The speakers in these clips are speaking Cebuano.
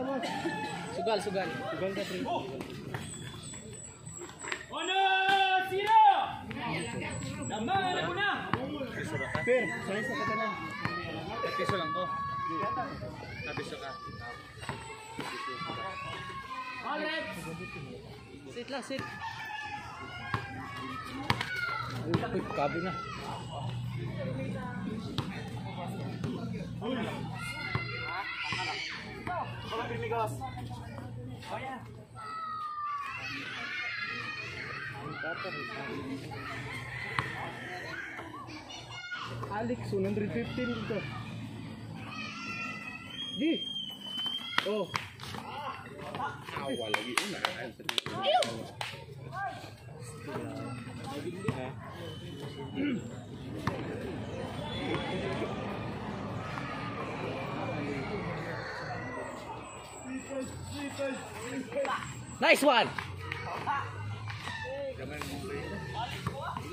Sugat. Sugal, sugal. Sugal ka, pre. 1-0! Laman ako na! Per, sorry sa katanan. Piso lang ko. Napiso ka. Sit lang, sit. Uy, kabi na. Alex, 115 dito. Gi! Oh. Awa lagi. Nice one!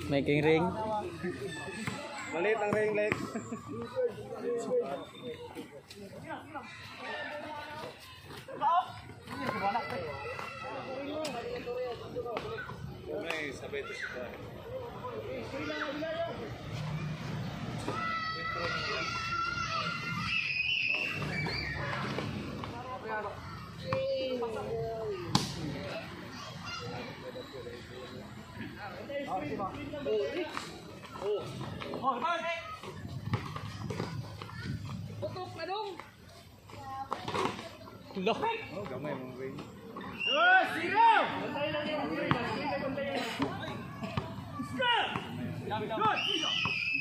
Making ring. Malit ang ring, Lex. May sabay ito siya. Putok na dong! Lo. Oh, gamay mong ring. 2-0! Good!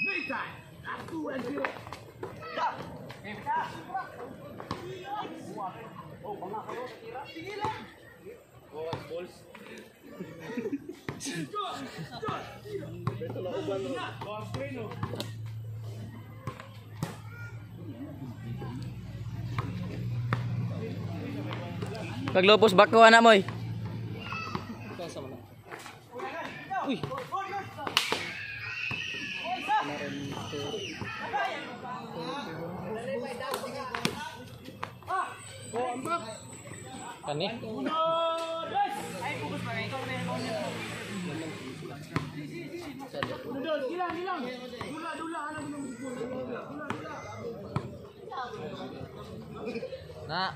Meantime, that's 2-0. Paglupos bako anak moy. Uy. Kani? Na.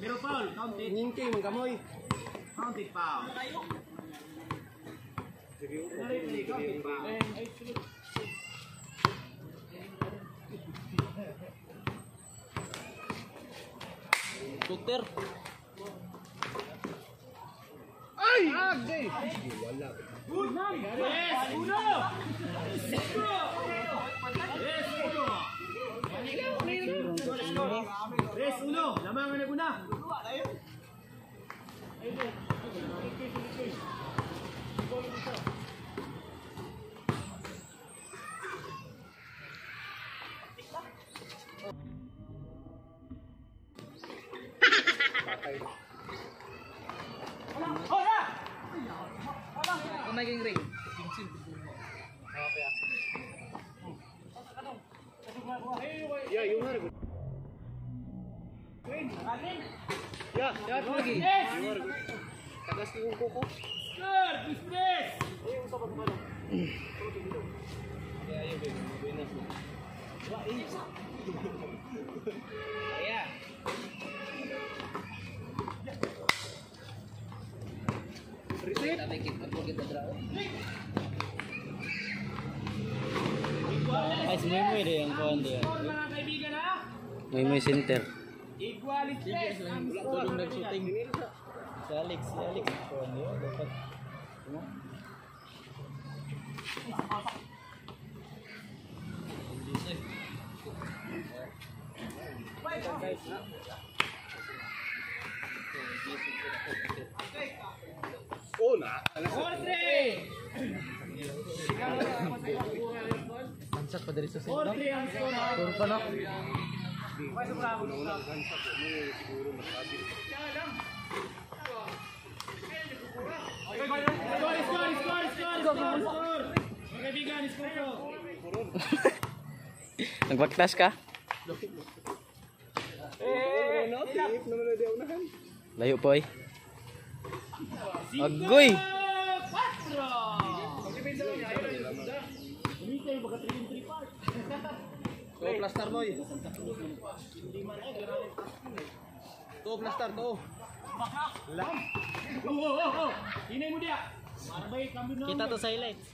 Pero foul, counted. Ngingking, mangkamoy. Counted foul. Counted foul. Shooter. Ay! Agay! Wala. Yes, uno! Yes, uno! Yes, uno! Lamangan na guna! Kamay king ring. Yeah, yung har. Yeah, Yes! Tagas yung kuko. Score! Business! Ay, si Moy din ang kuan diyan. Score mga kaibigan ha! Moy Center. Igualites ang score. Tulong nag-shooting. Si Alex, si Alex kuan diyan dapat. Oh na. 4-3! Pansak pa diri sa 4-3 ang score ha! Turo pa no. Score, score, score, score, score, score! Mga kaibigan, score ko! Nagbaktas ka? Eh, no, tip naman na di unahan. Layo po eh. Agoy! 4! To plaster boy. To plaster to. Oh. Hinay mo diya. Marbay, kambyo na. Kita to sa highlights.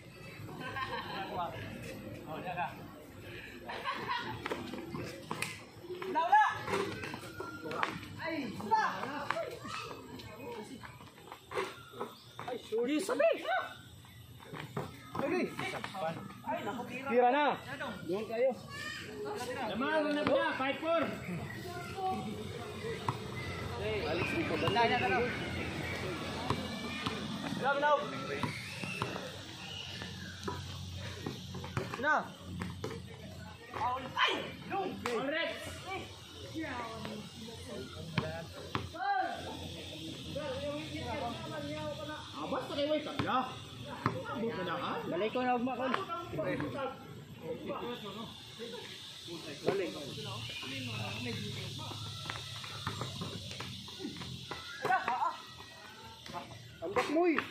Tira na. Doon kayo. Lamang ang labi na, 5-4. Na. All red. Abas na kayo, tabla. Abot na na ka. Balik ko na ugma kon. Ambak mo eh.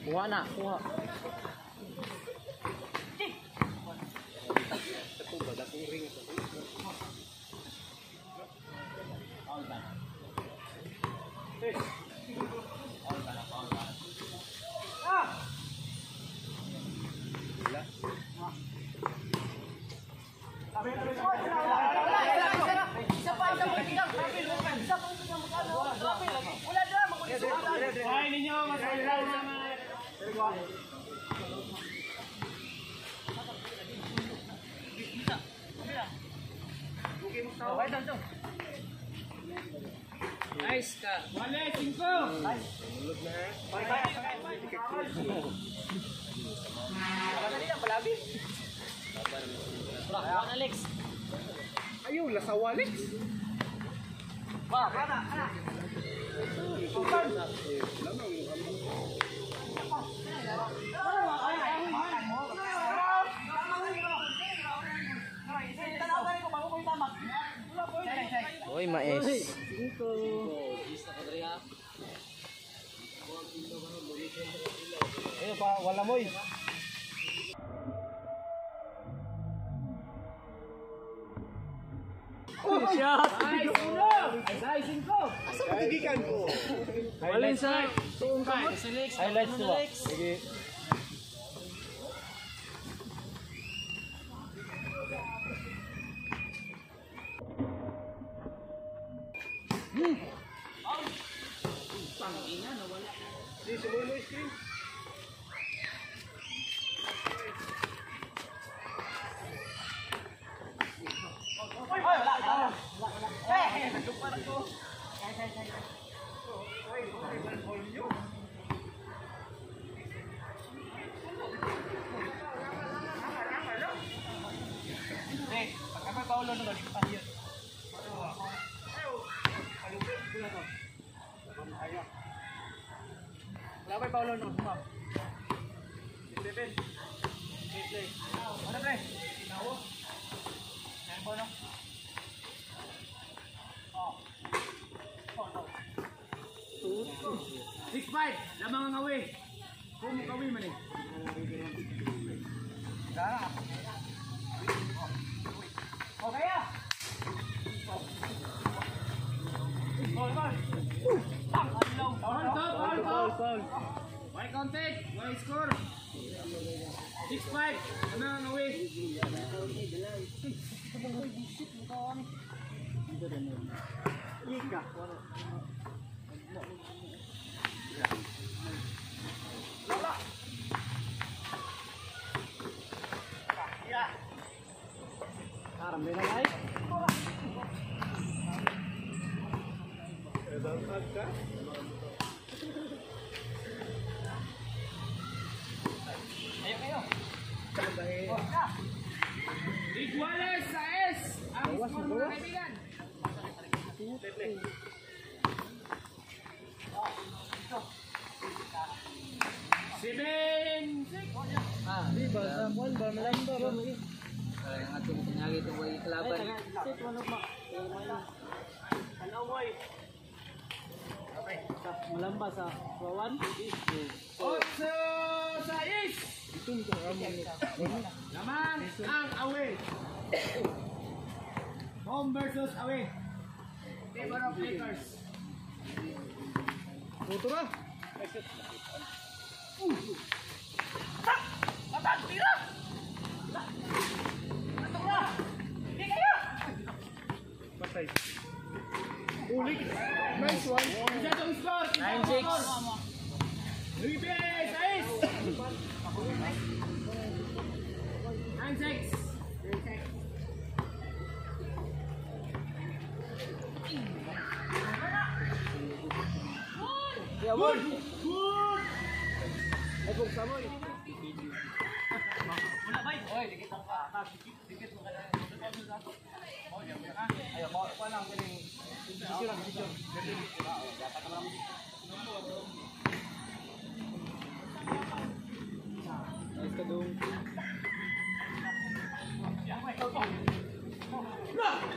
Kuha na, kuha. Kuhain ninyo, mas wala na mga. Nice ka. Wala, 5. Kuha Alex. Ayaw, lasaw Alex. Oy, mais. Ayun pa, wala mo eh. Ay, uno. Ay, 5. Asa mo gigikan ko? Wala sa tuong kamot. Highlights to ba? Sige. Di, sumuloy mo yung screen. Six five, lamang ang away. Kung away man eh. Okay ah. Foul to, foul to. Why contact? Why score? 6-5. Lamang ang away. Iguales sa S. Ang score, mga kaibigan. 7-6. Di ba sa kwan ba malamba ba? Ang atong tingali itong way kalaban. Malamba sa 1. 8-6. Lamang ang away. Home versus away. Favor of Lakers. Puto na. Patay. Ulik. Nice one. Isa itong score. 9-6. 9-6. 9-6. Good! Good! Ay, kung samoy. Nice ka dong.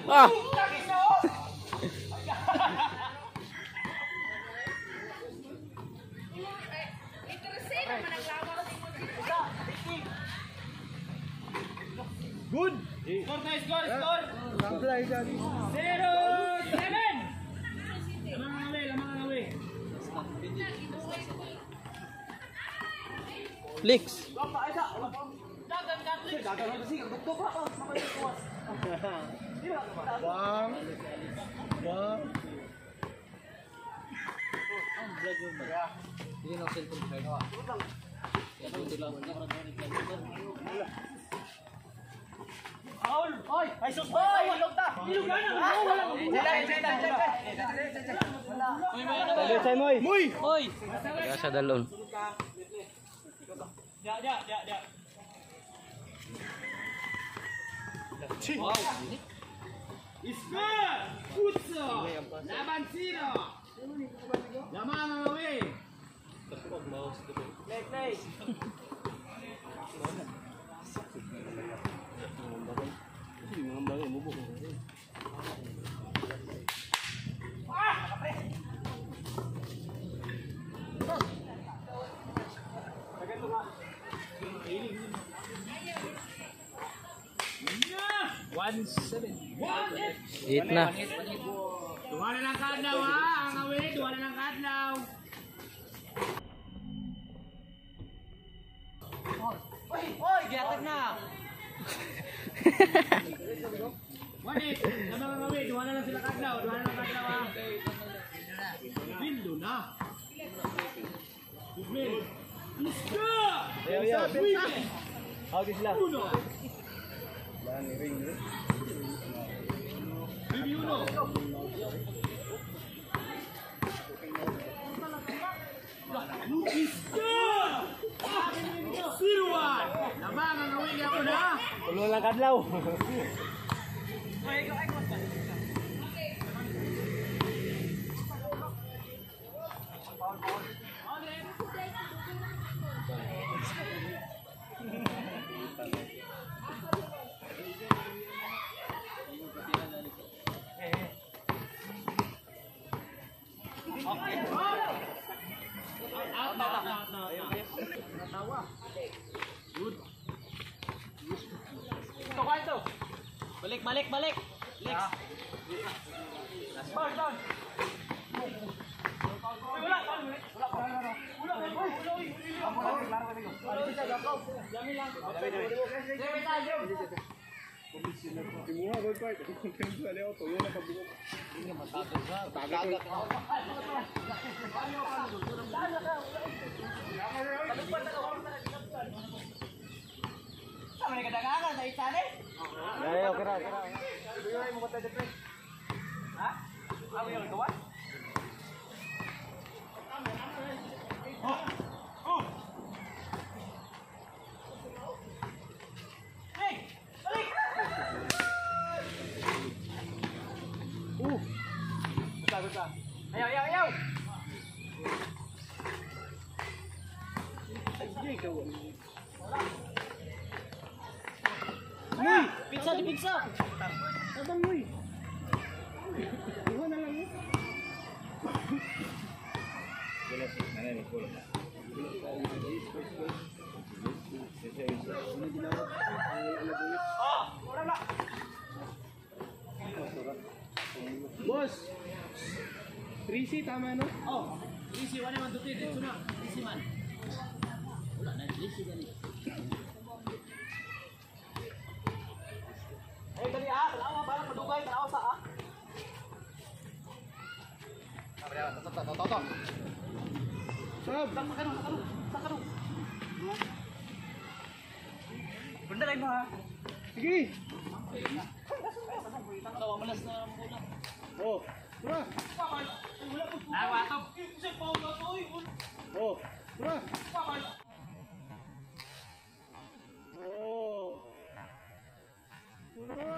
Ah! Good! Score na, score, score! Apply daddy. 0-7! Lamang ang away, lamang ang away. Flicks. Bang! Bang! Hindi na cellphone card. Kaya buti lang. Dali, Moy! Moy! Oy! Kaya sa dalon. Dia, dia, dia, dia. Wow. Score! Utso! Laban 0! Lamang ang away. One seven. 8 na. Duha na lang kaadlaw ha, ang away, duha na lang kaadlaw. Oy, gihatag na. 1-8, lamang ang away, duha na lang sila kaadlaw, duha na lang kaadlaw ha. Bindo na. Jubil. Iska! Ayaw, ayaw. Okay sila. Uno. Ring, ring. Bibi uno. Kadlaw. Balik, balik, balik. Lex. Timuha, goal part. Kung tuyo na pagbuko. Taga ko. Ay, okay ra, okay ra. Ayaw, ayaw, ayaw. Pizza, di pizza. Boss! 3C, tama no? Oh, easy 1 1 2 3 dito na. Easy man. Wala na easy gani. Ay, dali ah. Tanawa, parang padugay. Tanawa sa ah. Sab! Bunda mo ha. Sige! Tawa malas na ang bola. Oh! Tara! Ah, watop. Oh! Tara! Oh! Tara!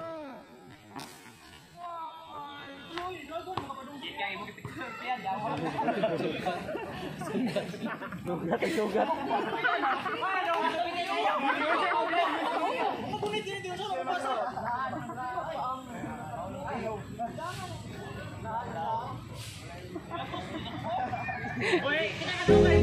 Sugat, sugat. Uy, kinakadugay.